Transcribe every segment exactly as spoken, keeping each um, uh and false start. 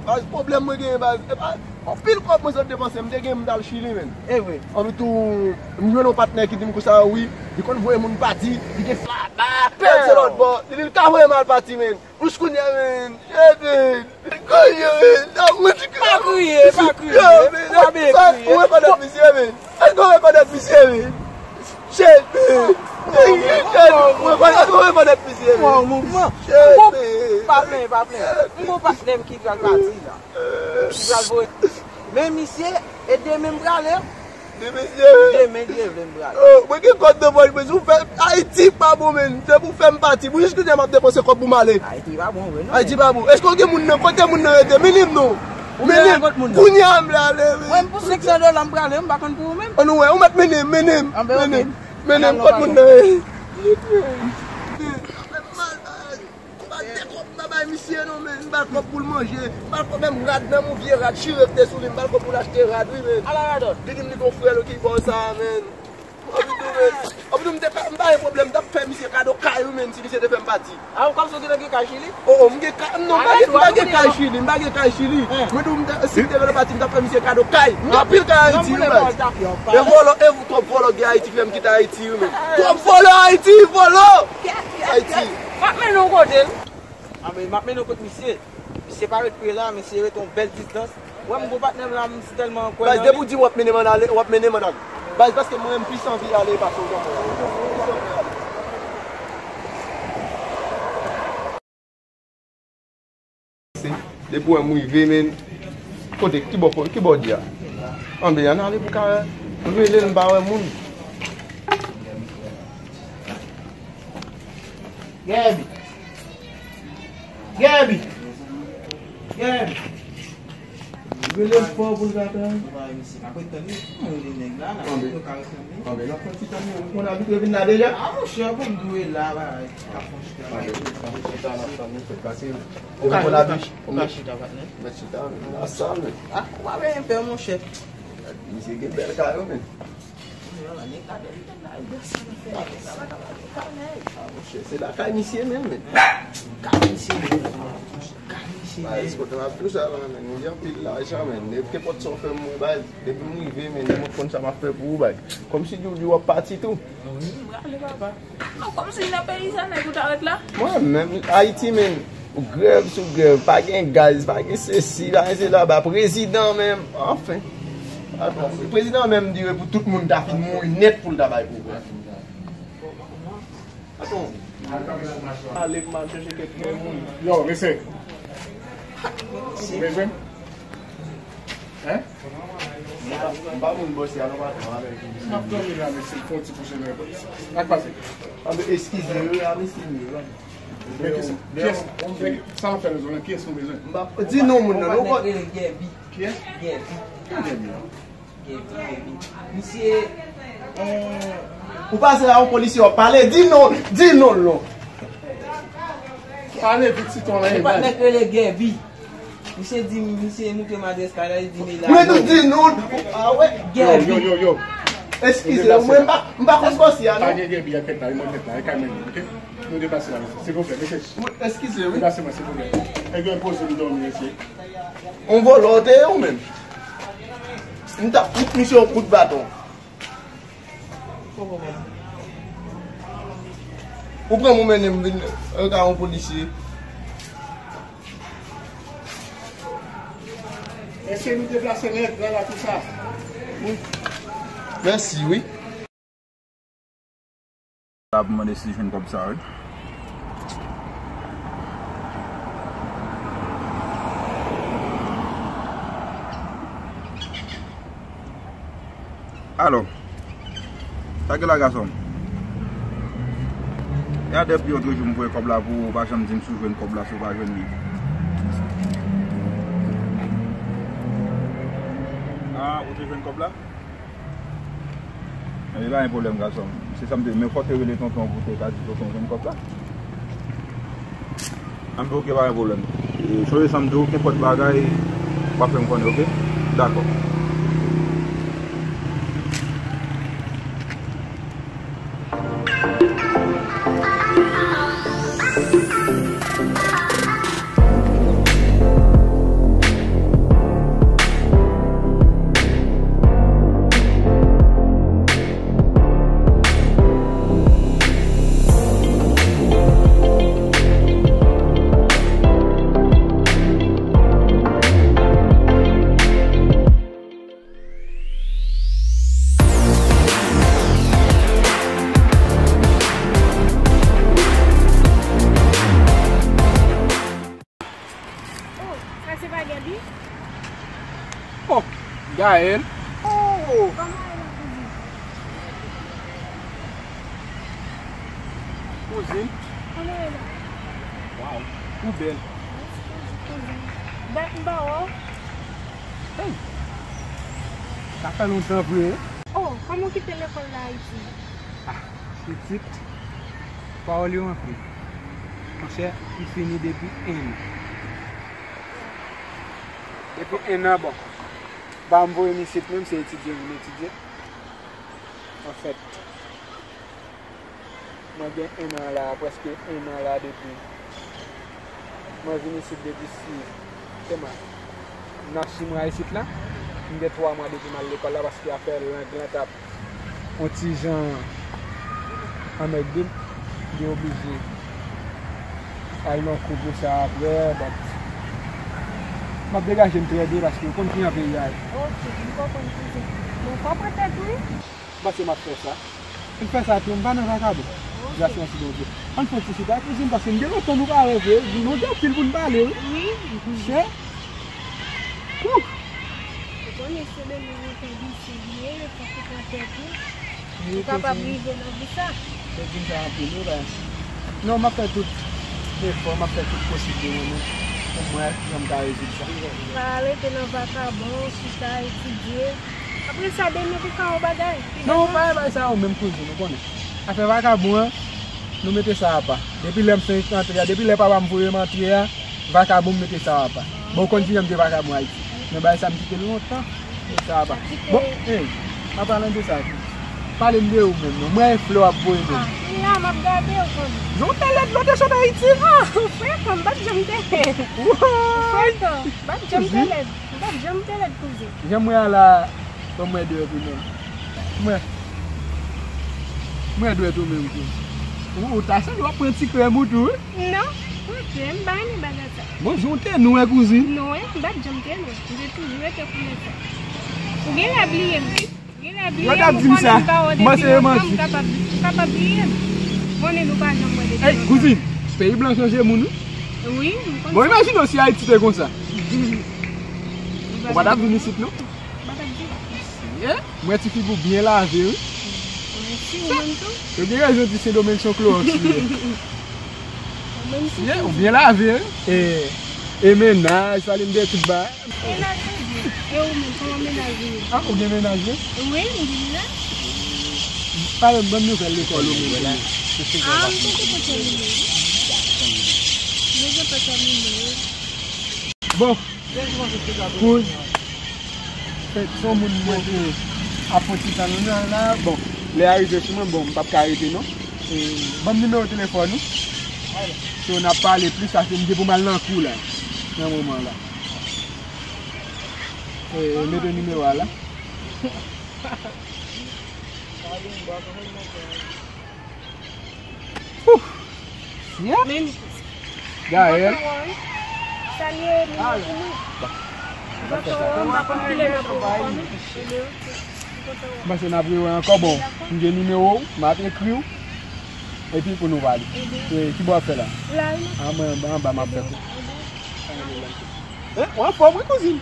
Baz, pwoblèm mwen genyen, baz. E pa anpil kòb mwen sot depanse, m te gen m t al Chili, menn. E vre. Anpi tou, m jwenn yon patnè ki di m konsa, wi, li konn voye moun pati, li gen flaba, pèl se lòt bò. Li di l ka voye m al pati, menn. Jis kounye a, menn. Shit, menn. Kounye, menn. Nan mwen ti pa kriye, pa kriye. Yo, menn. Ou pa bezwen kriye. Ou rekonèt misye, menn. Èske w rekonèt misye, menn? Shit, menn. Shit, menn. Ou rekonèt, ou rekonèt misye, menn. Shit, menn. Pa plenn, pa plenn. M gon patnè m ki pral pati la. Li pral voye. Men misye, e demen m prale. Demen, Dye vle. Demen, Dye vle m prale. Oh, mwen gen kòd nan pòch mwen. Si w fè Ayiti pa bon, menn. Se pou fè m pati. Pou jis kounye a m ap depanse kòb pou m ale. Ayiti pa bon, vre, non. Ayiti pa bon. Èske w gen moun nan? Kote moun nan rete? Mennen m non. Ou mennen m. Kounye a m vle ale, menn. Mwen, pou senk san dola m prale, m pa konn pou ou menm. Ann, ou wè, ou mèt mennen m, mennen m. Mennen m. Mennen m, kot moun nan ye? Shit, menn. Sa fè m mal, baz. M pa gen kòb m ta bay misye non, menn. M ba l kòb pou l manje. M ba l kòb, menm rad, menm yon vye rad chire ki te sou li, m ba l kòb pou l achte rad, wi, menn. Ala radòt. Li di m li gon frè l ki ba w sa a, menn. Anpi tou, menn. Anpi tou, m te ka, m pa gen pwoblèm, m t ap fè misye kado kay, wi, menn, si misye te fè m pati. A, ou kòmsi w gentan gen kay Chili? Oh, oh, m gen kay, non, m pa gen, m pa gen kay Chili, m pa gen kay Chili. Mwen di w, m te, si m te gentan pati, m t ap fè misye kado kay. M gen anpil kay Ayiti, wi, baz. E vòlò, e twòp vòlò gen Ayiti ki fè m kite Ayiti, wi, menn. Twòp vòlò Ayiti, vòlò! Ayiti. M ap mennen w kote l. A, men m ap mennen w kot misye. Misye pa ret pre la, misye ret yon bèl distans. Ou wè m gon patnè m la, m tèlman kwè nan li. Baz, depi w di w ap mennen m ann ale, w ap mennen m ann ale. Baz, paske mwen, m plis anvi ale pase w, jan mwen. Depi w wè m rive, menn. Kote, ki bò, ki bò w di a? Anben, ann ale pou ka rele l, m pa wè moun. Gaby! Gaby! Gaby! Rele l fò pou l ka tann. Anben, anben, n ap fè ti tann, ou konn abitre vin la deja? A, monchè, pou m dwe la, bagay. Anben, anben, chita, n ap tann, nou fèk pase. Ou ka chita, ou ka chita, patnè. Mèt chita, men, la sal, men. A, ou pa benyen pè, monchè. Misye gen bèl kay, wi, men. Ah, monchè, se lakay misye menm, men. Kay misye menm. Kay misye menm. Ay, se kote m ap tou sa la, men. Nou gen anpil lajan, men. Nenpòt sa w fè m, wi, bay. Depi m rive, men, nou konn sa m ap fè pou ou, bay. Kòmsi di w di w ap pati tou. Wi, m prale, papa. Non, kòmsi nan peyi sa, nèg ou ta ret la? Mwen menm, Ayiti menm, grèv sou grèv, pa gen gaz, pa gen sesi, pa gen sela, ba prezidan menm, anfen. Atò, prezidan menm di pou tout moun ta fin mouri nèt pou l ta bay pouvwa. Atò, ale m al chèche kèk moun. Yo, mesye. Ou bezwen? Hein? M pa, m pa moun bòs ya non, patwon, avèk li. M ap dòmi la, mesye, m fè yon ti kouche nan epòt. Sa k pase? Anben, eskize, wi, a, mesye, wi. Men kiyès, kiyès, sa w ap fè nan zòn nan, kiyès nou bezwen? M pa, di non moun nan, non. Kiyès? Gèbi. Gèbi. Gèbi. Misye, eh, ou pase la, yon polisye w ap pale, di non, di non l non. Pale vit, siton la. Patnè k rele Gèbi. Misye di m, misye montre m adrès kay la, li di m e la. Mwen tou di non. Ah wè. Yo, yo, yo, yo. Eskize, mwen m pa, m pa konn bòs ya non. Pa gen Gèbi ak tèt la, mwen tèt la, e kay mwen, oke? Nou deplase la, mesye. Silvouplè, mesye. Eskize, wi. Deplase mwen, silvouplè. Nèg yo enpoze m dòmi, mesye. On vòlò w te ye ou menm. M t ap fout misye yon kout baton. Ou pran m ou mennen m vin, eh, ka yon polisye. Èske nou deplase nèg la, la, tou sa? Wi. Mèsi, wi. La pou mande si jwenn kòb sa, wi. Alò, sa gen la, gason m? E a depi yon jou m voye kòb la pou ou, ou pa janm di m si w jwenn kòb la, si w pa jwenn li. Ah, ou te jwenn kòb la? Ebyen, pa gen pwoblèm, gason m. Se sa m te, men fò w te rele tonton pou te ka di tonton jwenn kòb la. Anben, oke, pa gen pwoblèm. E, sonje sa m di w, kenpòt bagay, w ap fè m konnen, oke? Dakò. Sa se pa Gaby? Oh, Gaël. Oh! Kòman e la, kouzin? Kouzin. Kòman e la? Waw, ou bèl. Mèsi, kouzin. Dat m pa wè w. Hey! Sa fè lontan vre, wi. Oh, kòman w kite lekòl la Ayiti? Ah, pitit, pawòl yo anpil. Monchè, m fini depi en an. Depi en an, bon. Ba m voye m isit menm, se etidye m vin etidye. Anfèt, mwen gen en an la, prèske en an la depi. Mwen vin isit depi si, kòman? Nan si mwa isit la, m gen twa mwa depi m al lekòl la, paske afè lang lan t ap yon ti jan anmède m, m te oblije al nan kou pou sa apre, but m ap degaje m trè byen paske ou konn kijan peyi a ye. Ok, m konprann kouzin. Bon, fò pran tèt ou, wi. M panse m ap fè sa. M fè sa tou, m pa nan vakabon. Ok. Gras mèsi Bondye. Ann fè yon ti chita, kouzin, paske m gen lontan nou pa wè vre. Nou gen anpil pou n pale, wi. Wi. Chè. Wouh! Ou konnen se de nou monte bisi vye, fòk ou pran tèt ou. Ou kapab rive nan vi sa. Fè di m sa anpil, wi, baz. Non, m ap fè tout efò, m ap fè tout posib de mwen menm pou m wè jan m ka rezoud sa. Pa rete nan vakabon, chita, etidye. Apre sa, demen pou fè yon bagay. Non, ou pa bay sa ou menm, kouzin, ou konnen. Afè vakabon an, nou mete sa apa. Depi lè m fin antre a, depi lè papa m voye m antre a, vakabon m mete sa apa. Bon, ou konn kijan m te vakabon Ayiti. Men bagay sa m kite l lontan, m mete sa apa. Bon, hey, an palan de sa tou, pale m de ou menm non. Mwen e flè w ap voye menm. Ah, m la, m ap gade w konnen. Jan w te lèd lè w te sot Ayiti. Ah, ou frekan, m pa t janm te lèd. Ou frekan, m pa t janm te lèd. M pa t janm te lèd, kouzin. Jan m wè a la, ban m wè dwèt ou menm. Mwen, mwen dwèt ou menm tou. Ou, ou ta sanble w ap pran ti krèm ou tou, wi. Non, pran krèm, m pa renmen bagay sa. Bon, jan w te nou, wi, kouzin. Non, wi, m pa t janm te nou. M te toujou rete koulè sa. Ou genlè bliye m, wi. Ou genlè bliye m, ou konnen m pa wè w depi lontan, m kapab, ou kapab bliye m. Ou konnen nou pa janm wè depi lontan. Ey, kouzin, peyi blan chanje moun, wi. Wi, m konn sa. Bon, imajine w si Ayiti te konsa. Ou pa t ap vin isit, non? M pa t ap vin. Serye? M wè ti figi w byen lave, wi. Mèsi, ou menm tou. Yo gen rezon di Sendomeng se yon klowòks li ye. Ou menm tou. Serye? Ou byen lave, wi. E, e mennaj, pale m de tout bagay. Mennaj mwen byen. E ou menm, kòman mennaj ou ye? Ah, ou gen mennaj, wi? Wi, m gen mennaj. Pale m, ban m nouvèl lekòl ou menm. Ah, m poko pran tèmine, wi. M poko pran tèmine, wi. Bon, kouz, fèt se yon moun mwen te ap fè ti tan nan la. Bon, lè a rive sou mwen, bon, m p ap ka rete non. E, ban m nimewo telefòn ou. So, n ap pale plis, paske m gen pou m al nan kou la, nan moman la. E, mete nimewo a la. Ouf! Yep. Men, Gaël. Salye, nimewo pou mwen. Bon. M pa konn kilè n ap rekonèt. M panse n ap rewè ankò. Bon, m gen nimewo w, m ap ekri w. Epi pou nou pale. E, kibò w ap fè la? La, wi. Ah, mwen anba, anba, m ap fè kou. Hein? Ou anfòm, wi, kouzin.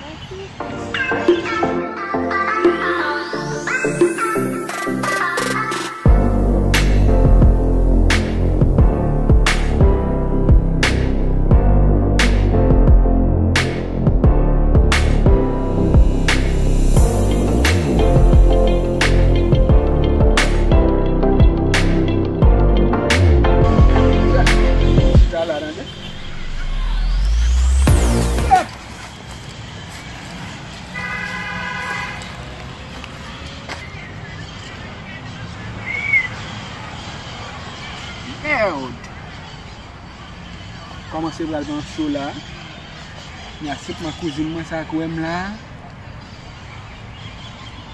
Mèd! Kòmanse pral pran cho la. Mèsi pou kouzin mwen sa k wè m la.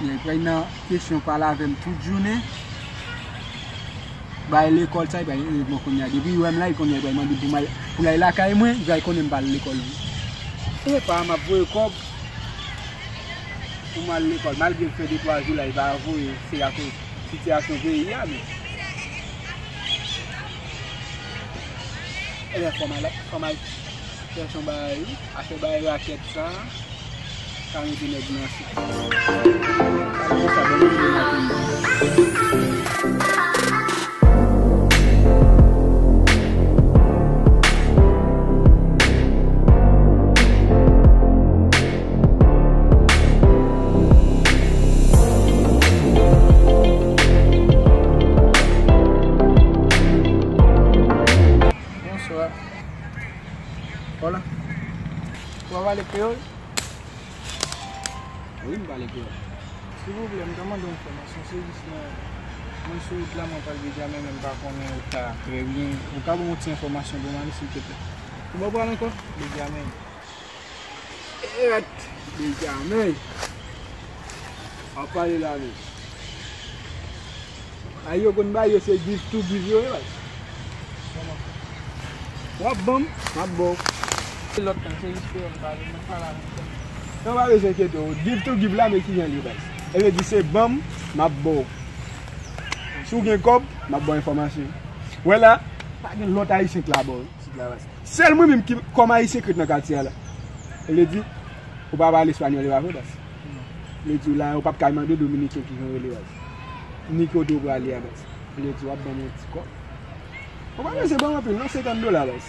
Li pral nan kesyon pale avè m tout jounen. Bay lekòl sa, li bay bon kounye a. Depi li wè m la, li konnen li pral mande pou m al, pou l al lakay mwen, li pral konnen m pa al lekòl vre. Epa, m ap voye kòb pou m al lekòl. Malgre l fè de twa jou la, li pa voye, se akoz sitiyasyon peyi a, men. Ebyen, fò m al, fò m al chèche yon bagay, wi. Afè bay rakèt sa ka mete nèg nan sa. Sa bon, sa bon, mwen mete nan tèt mwen. Bonswa. Hola. Ou pa pale kreyòl? Wi, m pale kreyòl. Silvouplè, m ta mande yon enfòmasyon. Se jis mwen, mwen sou wout la, mwen pral Benjamin, men m pa konnen wout la trè byen. Ou ka ban m yon ti enfòmasyon pou m ale, silvouplè? Ou pa pale ankò? Benjamin. Èt, Benjamin. W ap pale la menm. Ay yo konn bay yo se give to give yo ye, baz. W ap ban m, m ap ba w. Se lòt tan, se jis kreyòl m pale, mwen pale avèk tèt mwen. Non, pa bezwen enkyete w. Give to give la, men kijan l ye, baz. E vle di se ban m, m ap ba w. Si w gen kòb, m ap ba w enfòmasyon. Wè la, pa gen lòt ayisyen k la ba w isit la, baz. Sèl mwen menm ki, kòm ayisyen, k ret nan katye a la. E vle di, ou pa pale espanyòl, e pa vre, baz? Vle di, la, ou p ap ka mande dominiken kijan w rele, baz. Ni kote w prale a, baz. Vle di, w ap ban m yon ti kòb. Ou pa bezwen ban m anpil, non, senkant dola, baz.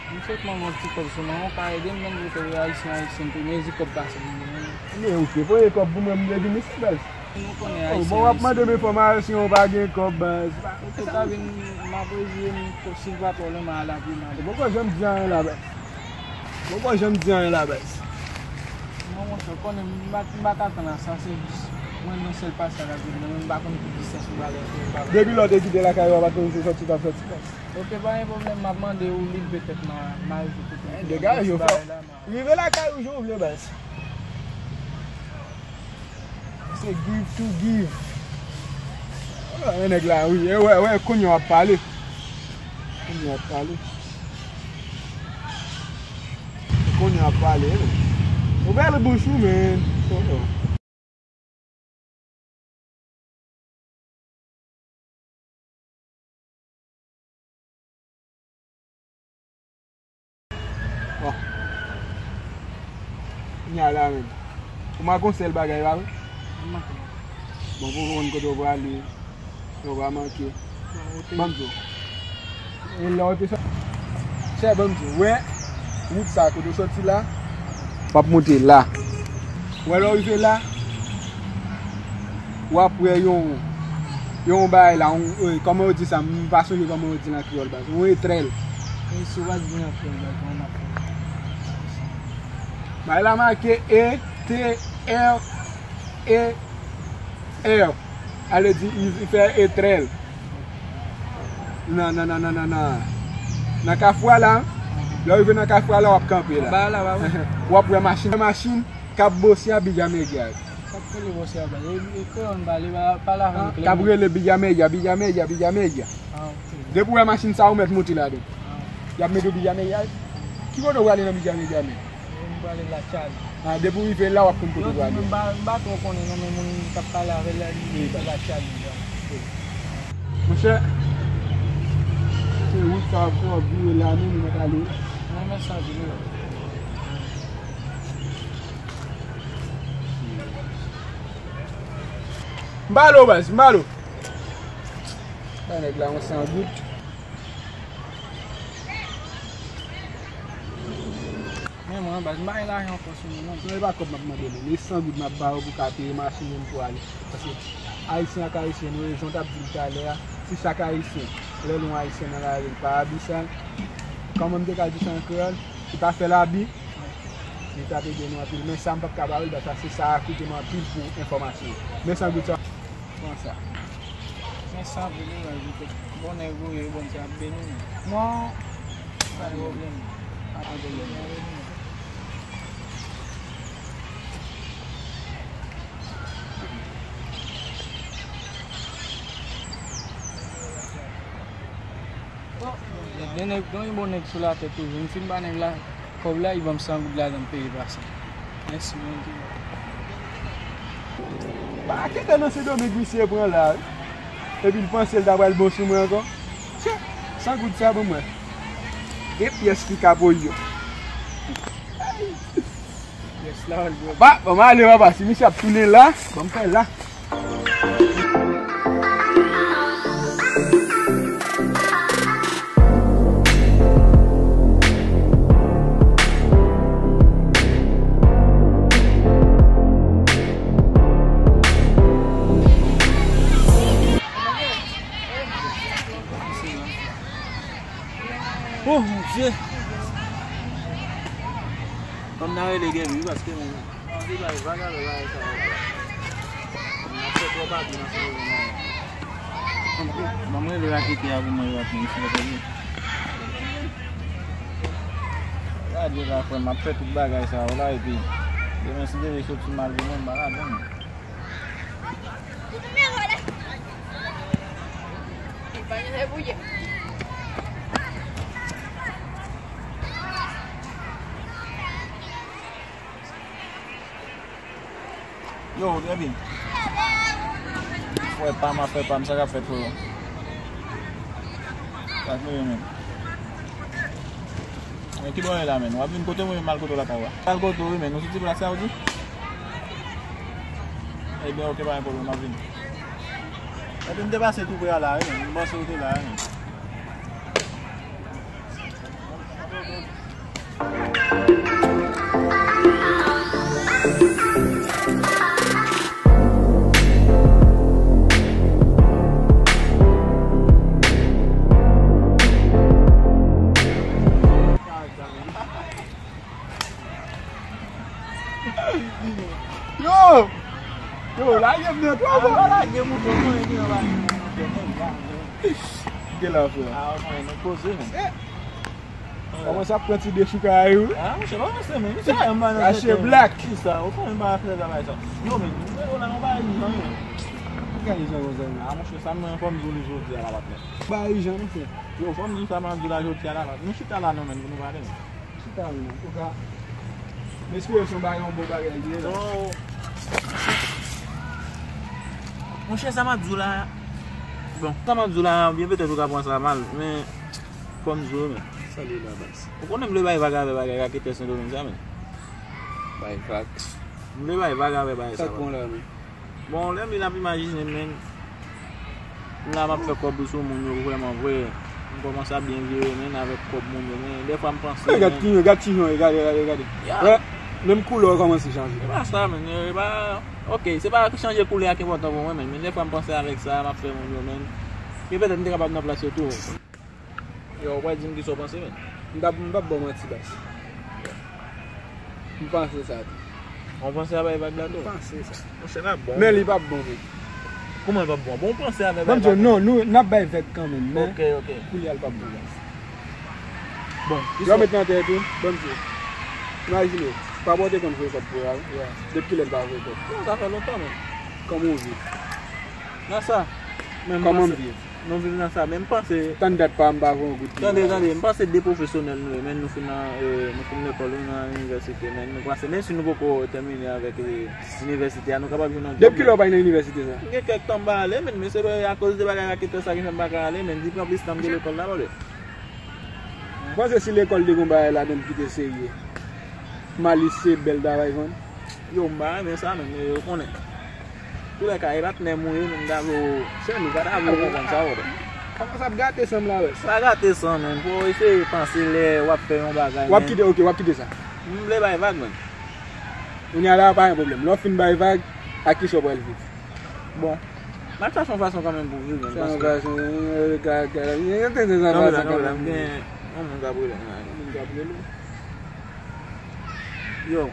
M sot mande yon ti kòb sou mwen, ou ka ede m, menm kote w ye, ayisyen, ayisyen, tou, mezi kòb pase pou mwen. Men, ou te voye kòb pou mwen, m te vin isit, baz. Nou konnen ayisyen, bon, w ap mande m enfòmasyon, ou pa gen kòb, baz. Ou te ka vin, m ap reziye m, si l pa twò lwen, m a al apre, m ale. Poko janm di anyen la, baz. Poko janm di anyen la, baz. Non, monchè, ou konnen, m pa, m pa ka tann a sa, se jis mwen, yon sèl pasaj ap vin, men m pa konn ki distans m prale, m pa konn. Depi lè w te kite lakay ou a, pa t konn se sòti w t ap sòti, baz. Ok, pa gen pwoblèm, m ap mande ou lib petèt, m a, m a rive kote m ye. Degaje w, frè. Rive lakay ou jan w vle, baz. Se give to give. Wè nèg la, wi. E wè, wè, kounye a w ap pale. Kounye a w ap pale. Kounye a w ap pale, wi. Ou bèl bouch ou, men. Oh, oh. Bon. Kounye a la menm. Ou manke yon sèl bagay, pa vre? M manke. Bon, pou w konn kote w prale, ou pa manke. Bon, ou te... Ban m di w. E lè w te sòti, chè, ban m di w, wè, wout sa kote w sòti la, w ap monte la. Wè, lè w rive la, w ap wè yon, yon bagay la, yon, e, kòman yo di sa, m pa sonje kòman yo di l an kreyòl, baz. Yon etrèl. E si w pa di l an kreyòl, baz, kòman m ap fè? Bagay la make E T R E R. Ale di, li, li fè etrèl. Nan, nan, nan, nan, nan, nan. Nan kafou a la, lè w rive nan kafou a la, w ap kanpe la. Anba la, pa vre? W ap wè machin, machin k ap bose a Biga Mega. K ap rele bose a, ba, e, e, kreyòl m pale, ba, pale avè m klè. K ap rele Biga Mega, Biga Mega, Biga Mega. Ah, ok. Depi w wè machin sa, ou mèt monte ladan. Ah. Y ap mete w Biga Mega. Ki kote w prale nan Biga Mega, men? M prale Latchali. Ah, depi w rive la, w ap konn kote w prale. Yo di m pa, m pa twò konnen non, men moun m t ap pale avè l la, li di se Latchali, jan. Monchè, se wout sa w ap fè, w ap vire la, men nou mèt ale. Mwen men sa vire. M ba l ou, baz, m ba l ou. Bay nèg la yon san goud. Men mwen, baz, m pa gen lajan ankò sou mwen, non. Non, e pa kòb m ap mande, non. E san goud m ap ba ou pou w ka peye machin pou w ale. Paske Ayisyen ak Ayisyen, nou, jan w t ap di m talè a, si chak Ayisyen, lè l wè yon Ayisyen nan lari, l pa abi sa, kòman m te ka di sa an kreyòl? Li pa fè l abi, li t ap ede nou anpil. Men sa, m p ap ka ba ou l, paske sa a koute m anpil pou enfòmasyon. Men san goud sa. Pran sa. Men san vini, mwen, vite. Bon nèg ou ye, Bondye ap beni w. Non. Pa gen pwoblèm. Pa gen pwoblèm. Bon, gen nèg, gen yon bon nèg sou latè toujou. M fin ba nèg la kòb la, li ban m san goud ladan, m peye pase. Mèsi, Bondye. Pa kite nan Sendomeng misye pran la, wi. Epi l panse l ta pral bon sou mwen ankò. Tchè, san goud sa ban mwen. Gen pyès ki ka poze yo. Ba, ban m ale, papa. Si misye ap tounen la, ban m fè la. Oh, mon Dieu! Fanm nan rele Gaby, wi, paske mwen anvi bay vag avè bagay sa yo. Mwen ap fè twòp abi nan sezon an. Ban mwen rele raketè a pou mwen, yo ap mwen sou lòt. Gade la, frè m, m ap fè tout bagay sa yo la, epi demen, si Dye vle, soti mal pou mwen, m pa ladan. Yo, Gaby. Frè pa m, frè pa m, sa k ap fèt, frè? Sa k rive menm? Men ki bò w ye la, menn? W ap vin kote mwen, m al kote w lakay ou a? M al kote w, wi, menn. Ou soti plas la, ou di? Ebyen, oke, pa gen pwoblèm, m ap vini. Epi m te pase tou pre a la, wi, menn. M panse w te la, wi, menn. Yo! Yo, lage m nan twò, bro. Lage mouton, mwen, mwen, mwen. Gen la, frè. Ah, mwen, nou koze, men. Kòmanse ap pran ti dechouka a yo. Ah, monchè, pa ranse, men. Misye pa yon bagay nan tèt, men. Black. Kisa? Ou konnen m pa fè travay sa. Yo, men, ou la, nou pa ijan, men. Ki ka ijan konsa, men? Ah, monchè, sa mwen fò m di w li jodi a la, patnè. Pa ijan, non, frè. Yo, fò m di w sa m ap di w la jodi a la, patnè. Nou chita la, non, men, pou nou pale, men. Chita, men, antouka, m espere se yon bagay, yon bon bagay li ye la. Non. Monchè, sa m ap di w la, bon, sa m ap di w la, byen petèt ou ka pran sa mal, men fò m di w, men. Sa li la, baz? Ou konnen m vle bay vag avè bagay raketè Sendomeng sa, men. Bay vag. M vle bay vag avè bagay sa, men. Sa k bon la, men? Bon, lè m vin ap imajine, men, m la m ap fè kòb sou moun yo, vrèman vre. M kòmanse ap byen vire, men, avèk kòb moun yo, men, dèfwa m panse, men. Gad ki, gad ti jan, gade, gade, gade. Ya. Wè, menm koulè w kòmanse chanje. E pa sa, men, e pa, oke, se pa chanje koulè a ki enpòtan pou mwen, men, men dèfwa m panse avèk sa, m ap fè moun yo, men. Gen petèt m te kapab nan plas yo tou. Yo, ou pral di m kisa w panse, men. M t ap, m p ap ba w manti, baz. M panse sa tou. Ou panse a bay vag la tou? M panse sa. Monchè, n ap bon. Men li p ap bon, men. Kòman li p ap bon? Bon, ou panse avè bay vag la? Ban m di w, non, nou, n ap bay vag kanmenm, men. Ok, ok. Koulye a l p ap bon, baz. Bon, lè w met nan tèt ou, ban m di w. Imajine, papa w te konn voye kòb pou w la, wi. Yeah. Depi kilè l pa voye kòb? Non, sa fè lontan, men. Kòman w viv? Nan sa. Men m panse. Kòman m viv? Nou viv nan sa, men m panse. Tann dat pa m pa voye yon goud pou yo. Tande, tande, m panse de pwofesyonèl nou ye, men nou fin nan, eh, nou fin lekòl, nou nan inivèsite, men nou panse, menm si nou poko tèmine avèk, eh, inivèsite a, nou kapab jwenn yon djòb. Depi kilè w pa nan inivèsite sa? M gen kèk tan m pa ale, men, men se akoz de bagay raketè sa ki fè m pa ka ale, men li pran plis tan m gen lekòl la, bòdè. M panse si lekòl te gen bagay ladan l ki te serye. Malis se bèl travay vann. Yo, m pa renmen sa, men, men ou konnen. Toulèka, e patnè m ou ye, men m ta vle w, se nou pa ta vle w konprann sa, bòdè. Kòman sa ap gate san m la, wè? Pa gate san, men, fò w eseye panse lè w ap fè yon bagay, men. W ap kite, ok, w ap kite sa. M vle bay vag, men. Kounye a la, pa gen pwoblèm. Lè w fin bay vag, ak kisa w pral viv? Bon, m ap chache yon fason kanmenm pou viv, men, paske. Yon fason, eh, gad, gad, yon tenten sa. Kanpe la, kanpe la, m gen yon moun k ap rele m la. Yon moun k ap rele w? Yo.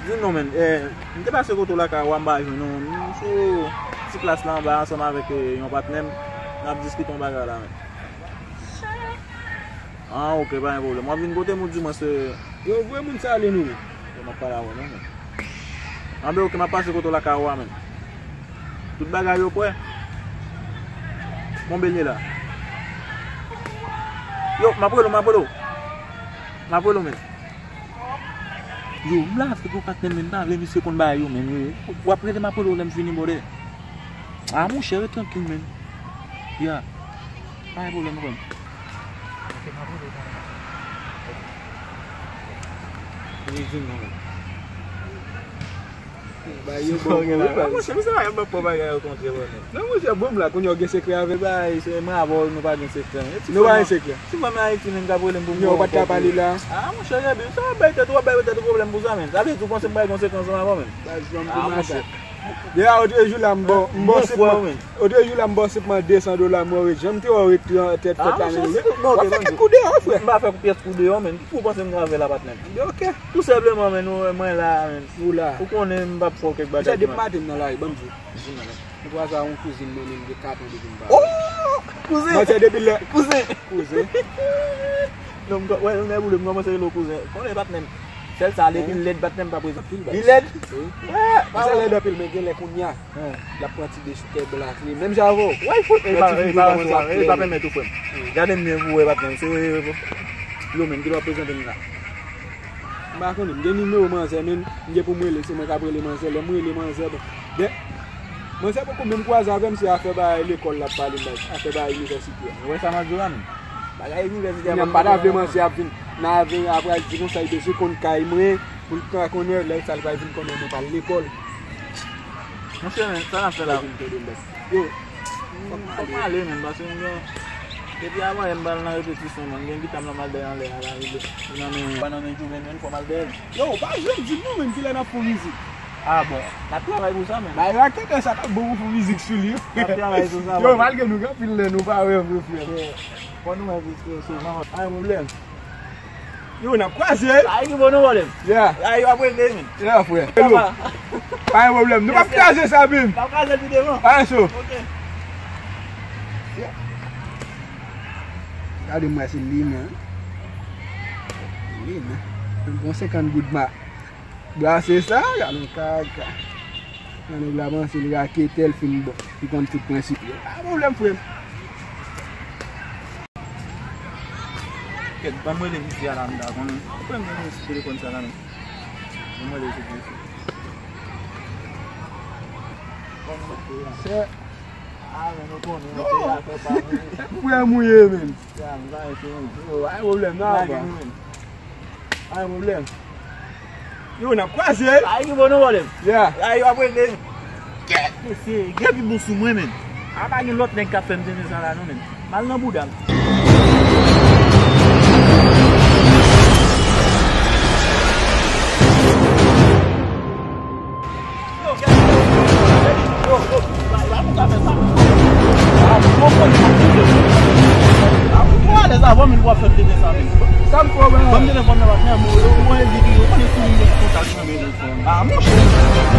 Di non, men, eh, m te pase kote w lakay ou a, m pa jwenn ou. M sou ti plas la anba ansanm avèk, eh, yon patnè m. N ap diskite yon bagay la, men. Ah, ok, pa gen pwoblèm. W ap vin kote m ou di mwen se. Yo, voye moun sa ale, non, men. Yo, m ap pale avè w, non, men. Anben, ok, m ap pase kote w lakay ou a, men. Tout bagay yo prè. Bon, benyen la. Yo, m ap rele w, m ap rele w. M ap rele w, men. Yo, m la avèk yon patnè m, men m pa vle misye konn bagay yo, men, yo. W ap rele, m ap rele w lè m fini, bòdè. Ah, monchè, ret trankil, men. Ya. Pa gen pwoblèm, frè m. Ok, m ap rele w talè. Ok. Li di non. Ba yo bon wi, ba. Monchè, misye pa yon bon bagay yo kontre, bon. Non, monchè, bon la, kounye a w gen sekrè avè l. Bay, se mwen avè w, nou pa gen sekrè. Nou pa gen sekrè. Si mwen men Ayiti, menm k ap rele m pou m. Yo, ou pa t ka pale la. Ah, monchè, Gaby, sa w ap bay tèt ou, w ap bay tèt ou pwoblèm pou sa, menm. Sa vle di ou panse m pa gen konsekans ansanm avè w, menm? Sa di fè m pou mache. Deja, otrejou la, m ba w, m ba w sèlman, otrejou la, m ba w sèlman de san dola, mwen ret jan m te wè w ret tèt fèt la, men w ap fè kèk kou deyò, frè. M pa fè pyès kou deyò, menm. Ki kou w panse m gen avè l la, patnè m? Ok. Tou senpleman, menm, nou wè mwen la, menm. Ou la. Ou konnen m p ap fè w kèk bagay. Depi maten m nan lari, ban m di w. Di m, menm. Mwen kwaze yon kouzin mwen, menm, gen kat an depi m pa. Oh! Kouzen! Mwen se depi lè. Kouzen! Kouzen! Non, m wè, m boule, m kòmanse rele w kouzen. Konnen, patnè m. Sèl sa, depi l lèd, patnè m pa prezan. Li lèd? Wi. Ah, sa lèd anpil, men gen lè kounye a. L ap pran ti de sou kè blak li. Menm jan avè w. Wè, fout. E pa, e pa, e pa pèmèt ou, frè m. Gade m byen pou w wè, patnè m. Se yo menm ki dwe prezante m la. M pa konnen, m gen nimewo manzè, men m gen pou m rele, se mwen k ap rele manzè. Lè m rele manzè, bon. Gen, manzè poko menm kwaze avè m, se afè bagay lekòl l ap pale m, baz. Afè bagay inivèsite a. Ou wè sa m ap di w la, menm? Bagay inivèsite a, m pa ta vle manzè ap vin nan avè apre al di konsa, li bezwen konn kay mwen, pou l ta konnen lè sa l pral vin konnen mwen pral lekòl. Monchè, men, sa n ap fè la? Yo, fòk m ale, menm, paske m gen, depi avan yè m pral nan repetisyon, man, m gen gita m nan m al dèyè anlè a, la rive. Li nan men, pa nan men Jouven, menm, fò m al dèyè l. Yo, ou pa janm di m non, menm, kilè n ap fè mizik. Ah bon, n ap travay pou sa, menm. Bay raketè sa t ap bon pou fè mizik sou li. N ap travay pou sa. Yo, malgre nou gen anpil lè nou pa wè vre, frè. Fò nou wè vre, frè, souvan. Pa gen pwoblèm. Yo, n ap kwaze. Ay, ki bon nou, pwoblèm. Yeah. Ay, yo ap regle, men. Yeah, frè. Hello. Pa gen pwoblèm. Nou p ap kraze sa, bim. N ap kraze l pi devan. Pa gen cho. Ok. Gade m wè si li menm. Li menm. Bon senkant goud ma. Brase sa, gade yon kaka. Nan nèg la panse li raketè, l fin bon. Li konn tout prensip yo. Pa pwoblèm, frè m. Kèt, ban m rele misye a la, m ta konnen. Frè m, ban m rele sou telefòn sa la, non. Ban m rele sou telefòn. Sè. Ah, men nou konnen, non, se afè pa nou. Frè m ou ye, menm. Ya, m pa ete, menm. Yo, pa gen pwoblèm, non, pa gen pwoblèm. Yo, n ap kwaze. Ay, ki bon nou, pwoblèm. Ya. Ay, yo ap regle. Kèt, mesye, gen pi bon sou mwen, menm. A pa gen lòt nèg k ap fè m tenten sa la, non, menm. M al nan bouda m. Yo, gen, yo, yo, la, la, nou ka fè sa. Ah, bon, bon, bon, bon. Ah, bon, alèz avan, men w ap fè m tenten sa, men. Sa m fè w, men? Ban m telefòn nan, patnè m, ou, ou, ou, ou, ou, ou, ou, ou, Ah, monchè.